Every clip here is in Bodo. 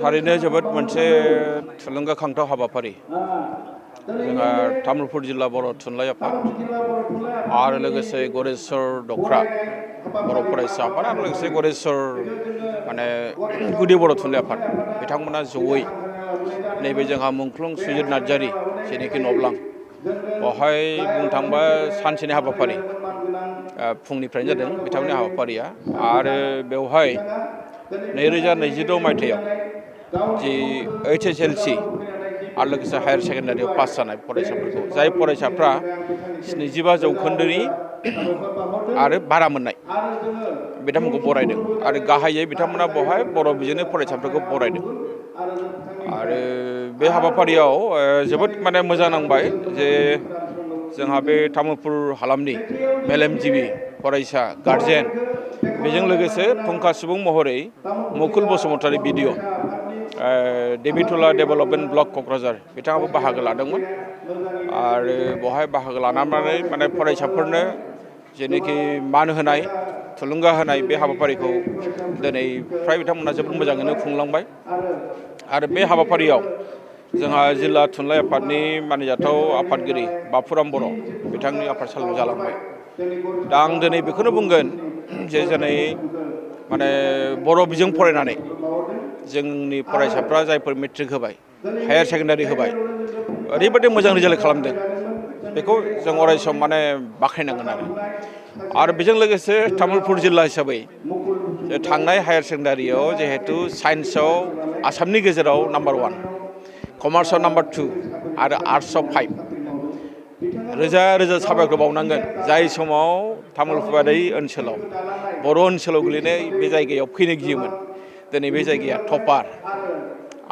थारैनो जोबोद मोनसे थुलुंगाखांथाव हाबाफारि जोंहा तामुलपुर जिल्ला बर' थुनलाइ आफाद आरो लोगोसे गरेस्वर दख्रा बर' फरायसा आफाद आरो लोगोसे गरेस्वर माने गुदि बर' थुनलाइ आफाद बिथांमोना जयै नैबे जोंहा मुंख्लं सुजित नार्जारी जेनेखि नब्लां बेवहाय बुंनो थाङोबा सानसेनि हाबाफारि फुंनिफ्रायनो जादों बिथांमोननि हाबाफारिया आरो बेवहाय 2026 मायथाइयाव जि HSLC आरो लोगोसे हायार सेकेन्डारियाव पास जानाय फरायसाफोरखौ जाय फरायसाफ्रा 75 जौखोन्दोनि आरो बारा मोननाय बिथांमोनखौ बरायदों आरो गाहायै बिथांमोना बेवहाय बर' बिजोंनि फरायसाफोरखौ बरायदों आरो बे हाबाफारियाव जोबोद माने मोजां नांबाय जे जोंहा बे तामुलपुर हालामनि मेलेमजिबि फरायसा गार्जेन बेजों लोगोसे फुंखा सुबुं महरै मुकुल बसुमतारी बिडिअ देबिटला डेभेलपमेन्ट ब्लक क'क्राझार बिथाङाबो बाहागो लादोंमोन आरो बेवहाय बाहागो लानानै माने फरायसाफोरनो जेनेखि मान होनाय थुलुंगा होनाय बे हाबाफारिखौ दिनै फ्राय बिथांमोना जोबोद मोजाङैनो खुंलांबाय आरो बे हाबाफारियाव जोंहा जिल्ला थुनलाइ आफादनि मानिजाथाव आफादगिरि बाफुराम बर' बिथांनि आफाद सालियाव जालांबाय दा आं दिनै बेखौनो बुंगोन जे दिनै माने बर' बिजों फरायनानै जोंनि फरायसाफ्रा जायफोर मेट्रिक होबाय हायार सेकेन्डारि होबाय ओरैबायदि मोजां रिजाल्ट खालामदों बेखौ जों अरायसम माने बाख्नायनांगोन आरो बेजों लोगोसे तामुलपुर जिल्ला हिसाबै थांनाय हायार सेकेन्डारियाव जिहेतु साइन्सआव आसामनि गेजेराव नाम्बार 1 कमार्सआव नाम्बार 2 आरो आर्ट्सआव 5 रोजा रोजा साबायखर बावनांगोन जाय समाव तामुलपुरारि ओनसोलाव बर' ओनसोलाव गोलैनाय बे जायगायाव फैनो गियोमोन दिनै बे जायगाया टपार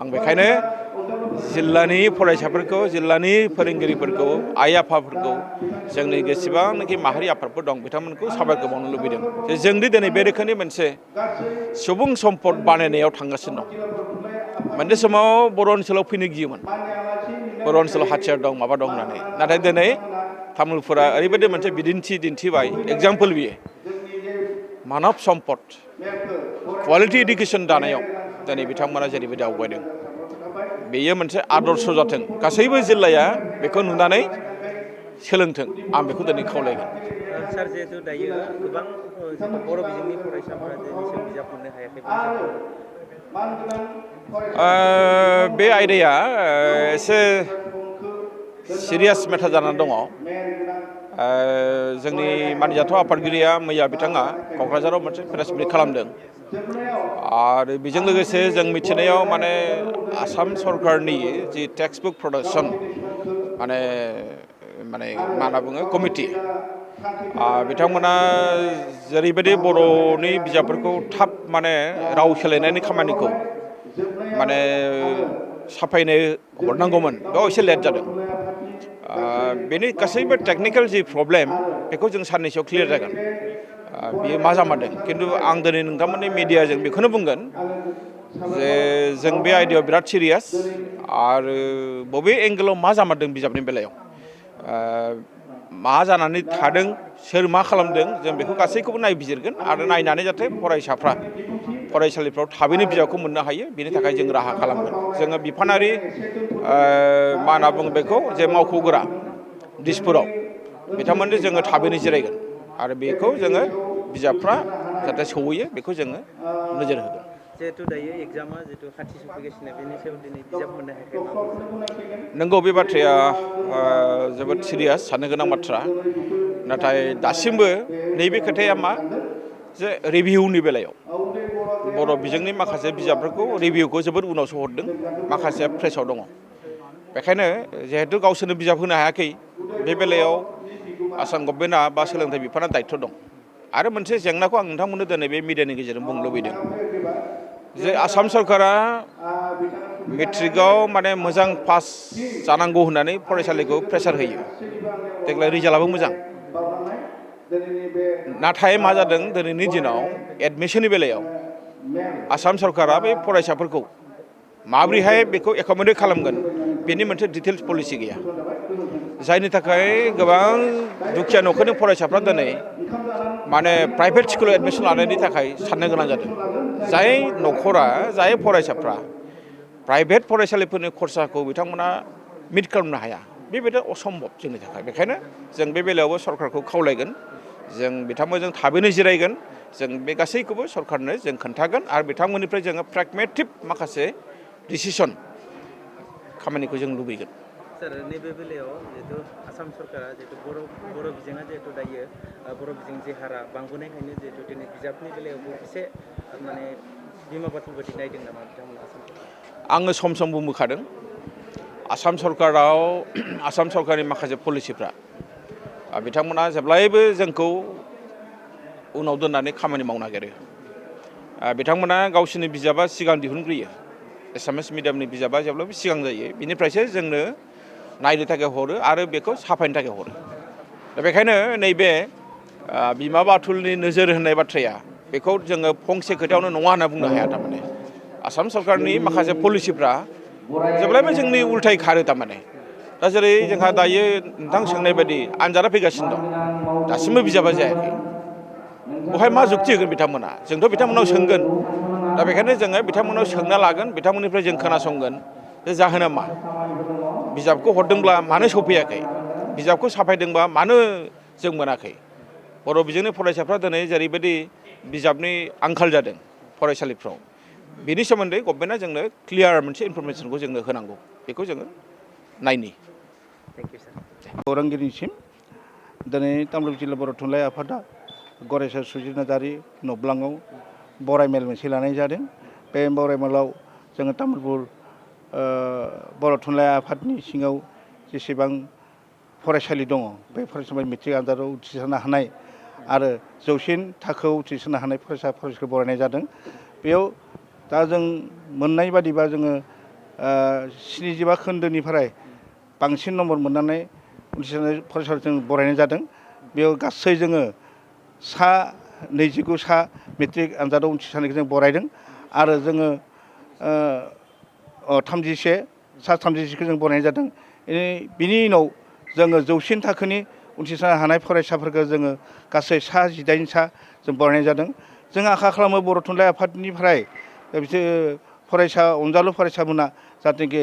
आं बेखायनो जिल्लानि फरायसाफोरखौ जिल्लानि फोरोंगिरिफोरखौ आइ आफाफोरखौ जोंनि जेसेबांनाखि माहारि आफादफोर दं बिथांमोनखौ साबायखर बावनो लुबैदों जे जोंदि दिनै बे रोखोमनि मोनसे सुबुं सम्पद बानायनायाव थांगासिनो दं मोनसे समाव बर' ओनसोलाव फैनो गियोमोन बर' ओनसोलाव हाथियार दं माबा दं होननानै नाथाय दिनै तामुलपुरा ओरैबायदि मोनसे बिदिन्थि दिन्थिबाय एग्जाम्पल बियो मानब सम्पद क्वालिटि इडुकेसन दानायाव दिनै बिथांमोना जेरैबायदि आवगायदों बेयो मोनसे आदर्श जाथों गासैबो जिल्लाया बेखौ नुनानै सोलोंथों आं बेखौ दिनै खावलायगोन सार जिहेतु दायो गोबां बर' बिजोंनि फरायसाफोरा दिनैसिम बिजाब मोननो हायाखै बे आयदाया एसे सिरियास मेटार जानानै दङ जोंनि मानिजाथाव आफादगिरिया मैया बिथाङा क'क्राझाराव मोनसे प्रेस मिट खालामदों आरो बेजों लोगोसे जों मिथिनायाव माने आसाम सरकारनि जि टेक्सट बुक प्रडाक्सन माने मा होनना बुङो कमिटि बिथांमोना जेरैबायदि बर'नि बिजाबफोरखौ थाब माने राव सोलायनायनि खामानिखौ माने साफायनो हरनांगौमोन बेयाव एसे लेट जादों बेनि गासैबो टेकनिकेल जि प्रब्लेम बेखौ जों साननैसोआव क्लियार जागोन बेयो मा जामारदों खिन्थु आं दिनै नोंथांमोननि मिडियाजों बेखौनो बुंगोन जे जों बे आयदायाव बिराद सिरियास आरो बबे एंगेलाव मा जामारदों बिजाबनि बेलायाव मा जानानै थादों सोर मा खालामदों जों बेखौ गासैखौबो नायबिजिरगोन आरो नायनानै जाहाथे फरायसाफ्रा फरायसालिफ्राव थाबैनो बिजाबखौ मोननो हायो बेनि थाखाय जों राहा खालामगोन जोङो बिफानारि मा होनना बुङो बेखौ जे मावख'गोरा दिसपुराव बिथांमोननो जोङो थाबैनो जिरायगोन आरो बेखौ जोङो बिजाबफ्रा जाहाथे सौहैयो बेखौ जोङो नोजोर होगोन जिहेतु दायो एग्जामा जिहेतु खाथि सफैगासिनो बेनि सायाव दिनै बिजाब मोननो हायाखै नंगौ बे बाथ्राया जोबोद सिरियास साननो गोनां बाथ्रा नाथाय दासिमबो नैबे खोथाया मा जे रिभिउनि बेलायाव बर' बिजोंनि माखासे बिजाबफोरखौ रिभिउखौ जोबोद उनावसो हरदों माखासेया प्रेसाव दङ बेखायनो जिहेतु गावसोरनो बिजाब होनो हायाखै बे बेलायाव आसाम गभर्नमेन्टआ बा सोलोंथाइ बिफाना दायित्व दं आरो मोनसे जेंनाखौ आं नोंथांमोननो दिनै बे मिडियानि गेजेरजों बुंनो लुबैदों जे आसाम सरकारा मेट्रिकआव माने मोजां पास जानांगौ होननानै फरायसालिखौ प्रेसार होयो देग्लाय रिजाल्टआबो मोजां नाथाय मा जादों दिनैनि दिनाव एडमिसननि बेलायाव आसाम सरकारा बे फरायसाफोरखौ माबोरैहाय बेखौ एकोमोडेट खालामगोन बेनि मोनसे डिटेल्स पलिसि गैया जायनि थाखाय गोबां दुखिया न'खरनि फरायसाफ्रा दिनै माने प्राइभेट स्कुलाव एडमिसन लानायनि थाखाय साननो गोनां जादों जाय न'खरा जाय फरायसाफ्रा प्राइभेट फरायसालिफोरनि खरसाखौ बिथांमोना मिट खालामनो हाया बेबायदि असम्भब जोंनि थाखाय बेखायनो जों बे बेलायावबो सरकारखौ खावलायगोन जों बिथांमोनजों थाबैनो जिरायगोन जों बे गासैखौबो सरकारनो जों खोन्थागोन आरो बिथांमोननिफ्राय जोङो प्रेगमेटिक माखासे डिसिसन खामानिखौ जों लुबैगोन सर नैबे बेलायाव जिहेतु आसाम सरकारा जिहेतु बर' बिजोङा जिहेतु दायो बर' बिजों जे हारा बांबोनायखायनो जिहेतु दिनै बिजाबनि बेलायावबो एसे माने बिमा बाथुल बायदि नायदों नामा बिथांमोना आसाम सरकारा आङो सम सम बुंबोखादों आसाम सरकारनि माखासे पलिसिफ्रा बिथांमोना जेब्लायबो जोंखौ उनाव दोननानै खामानि मावनो नागिरो बिथांमोना गावसोरनि बिजाबा सिगां दिहुनग्रोयो एसामिस मिडियामनि बिजाबा जेब्लाबो सिगां जायो बिनिफ्रायसो जोंनो नायनो थाखाय हरो आरो बेखौ साफायनो थाखाय हरो दा बेखायनो नैबे बिमा बाथुलनि नोजोर होनाय बाथ्राया बेखौ जोङो फंसे खोथायावनो नङा होनना बुंनो हाया थारमाने आसाम सरकारनि माखासे पलिसिफ्रा जेब्लायबो जोंनि उल्थाय खारो थारमाने दा जेरै जोंहा दायो नोंथां सोंनाय बायदि आनजादा फैगासिनो दं दासिमबो बिजाबा जायाखै बहाय मा जुक्ति होगोन बिथांमोना जोंथ' बिथांमोनाव सोंगोन दा बेखायनो जोङो बिथांमोनाव सोंना लागोन बिथांमोननिफ्राय जों खोनासंगोन जे जाहोना मा बिजाबखौ हरदोंब्ला मानो सफैयाखै बिजाबखौ साफायदोंबा मानो जों मोनाखै बर' बिजोंनि फरायसाफ्रा दिनै जेरैबायदि बिजाबनि आंखाल जादों फरायसालिफ्राव बेनि सोमोन्दै गभर्नमेन्टआ जोंनो क्लियार मोनसे इनफरमेसनखौ जोंनो होनांगौ बेखौ जोङो नायनि थेंक इउ सार खौरांगिरिनिसिम दिनै तामुलपुर जिल्ला बर' थुनलाइ आफादा गरेस्वर सुजित नार्जारि नब्लाङाव बराय मेल मोनसे लानाय जादों बे बराय मेलाव जोङो तामुलपुर बर' थुनलाइ आफादनि सिङाव जेसेबां फरायसालि दङ बे फरायसालि मेट्रिक आनजादाव उथ्रिसारनो हानाय आरो जौसिन थाखोआव उथ्रिसारनो हानाय फरायसाफोरखौ बरायनाय जादों बेयाव दा जों मोननाय बादिबा जोङो 77 खोन्दोनिफ्राय बांसिन नम्बर मोननानै उथ्रिसारनाय फरायसाफोरखौ जों बरायनाय जादों बेयाव गासै जोङो 29 मेट्रिक आनजादाव उथ्रिसारनायखौ जों बरायदों आरो जोङो 36खौ जों बरायनाय जादों बिनि उनाव जोङो जौसिन थाखोनि उथ्रिसारनो हानाय फरायसाफोरखौ जोङो गासै 18 जों बरायनाय जादों जों आखा खालामो बर' थुनलाइ आफादनिफ्राय बिसोर फरायसा अनजालु फरायसाफोरा जाहाथे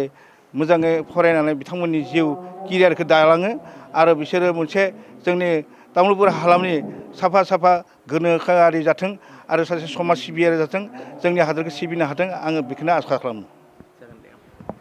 मोजाङै फरायनानै बिथांमोननि जिउ केरियारखौ दालाङो आरो बिसोरो मोनसे जोंनि तामुलपुर हालामनि साफा गोनोखोआरि जाथों आरो सासे समाज सिबियारि जाथों जोंनि हादोरखौ सिबिनो हाथों आङो बेखौनो आसा खालामो